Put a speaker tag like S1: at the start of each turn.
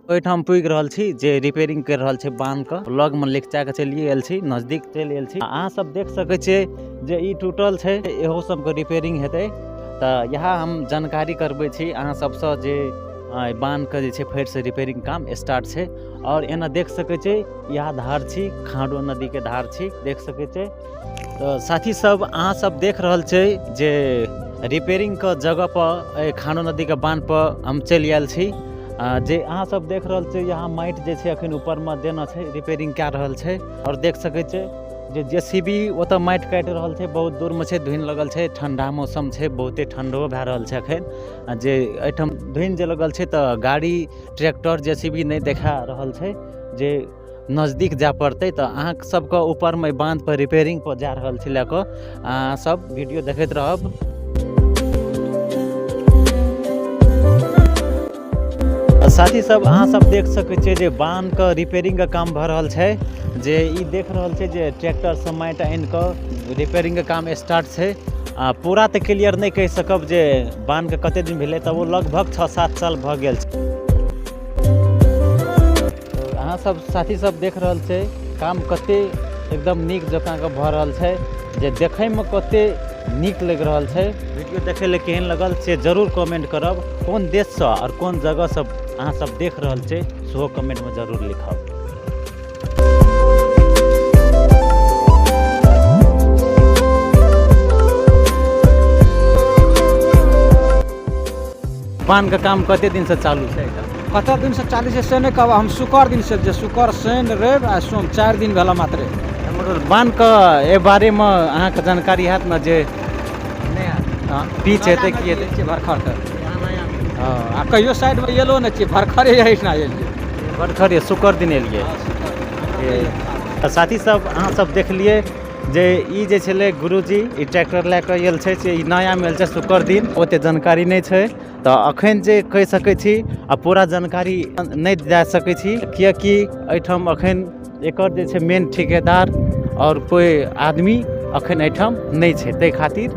S1: ओहिठाम पुगि रहल छी जे रिपेयरिंग करि रहल छै बान्हके लगमे लेकचा के चलिए आयल छी, नजदीक चलि आयल छी। अहाँ सब देख सकै छियै जे ई टूटल छै, इहो सबके रिपेयरिंग हेतै। तऽ इएह हम जानकारी करबै छी अहाँ सबसँ जे बान्हके जे छै फेरसँ रिपेयरिंग काम स्टार्ट छै। आओर एना देख सकै छियै इएह धार छी, खाँडो नदीके धार छी, देख सकै छियै। तऽ साथी सब अहाँ सब देख रहल छै जे रिपेयरिंगके जगहपर एहि खानो नदीके बान्हपर हम चलि आयल छी। जे अहाँ सब देख रहल छियै यहाँ माटि जे छै अखन ऊपरमे देना छै, रिपेयरिंग कए रहल छै। आओर देख सकै छियै जे जे सी बी ओतऽ माटि काटि रहल छै, बहुत दूरमे छै, धुनि लगल छै, ठण्डा मौसम छै, बहुते ठण्डो भए रहल छै अखन। जे एहिठाम धुनि जे लगल छै तऽ गाड़ी ट्रैक्टर जे सी बी नहि देखा रहल छै, जे नजदीक जाय पड़तै। तऽ अहाँ सबके ऊपरमे बान्ह पर रिपेयरिंग पर जा रहल छी लए कऽ, अहाँ सब वीडियो देखैत रहब। साथी सब अहाँ सब देख सकै छियै जे बान्हके रिपेयरिंगके काम भऽ रहल छै। जे ई देख रहल छै जे ट्रैक्टरसँ माटि आनि कऽ रिपेयरिंगके काम स्टार्ट छै। आ पूरा तऽ क्लियर नहि कहि सकब जे बान्हके कते दिन भेलै, तऽ ओ लगभग 6-7 साल भऽ गेल छै। अहाँ सब साथी सब देख रहल छै काम कते एकदम नीक जकाँ के भऽ रहल छै, जे देखैमे कते नीक लागि रहल छै। वीडियो देखै लए केहन लगल से जरूर कमेंट करब। कोन देशसँ आओर कोन जगहसँ अहाँ सब देख रहल छै सेहो कमेंटमे जरूर लिखब। बान्हके काम कते दिनसँ चालू छै?
S2: कते दिनसँ चालू छै से नहि कहब, हम शुक्र दिनसँ जे शुक्र शनि रवि आ सोम 4 दिन भेल मात्रे।
S1: बान्हके एहि बारेमे अहाँके जानकारी हैत ने जे
S2: नहि हैत?
S1: हँ, पीच हेतै की हेतै?
S2: भरखर तऽ हँ, आ कहियो साइडमे एलो नहि छियै, भरखरे एहिठिना एलियै।
S1: भरखरे शुक्र दिन एलियै। साथी सब अहाँ सब देखलियै जे ई जे छलै गुरुजी ई ट्रैक्टर लए कऽ आयल छै, से ई नया मेल छै शुक्र दिन, ओते जानकारी नहि छै तऽ अखन जे कहि सकै छी आ पूरा जानकारी नहि दए सकै छी, किएकि एहिठाम अखन एकर जे छै मेन ठिकेदार आओर कोइ आदमी अखन एहिठाम नहि छै, ताहि खातिर।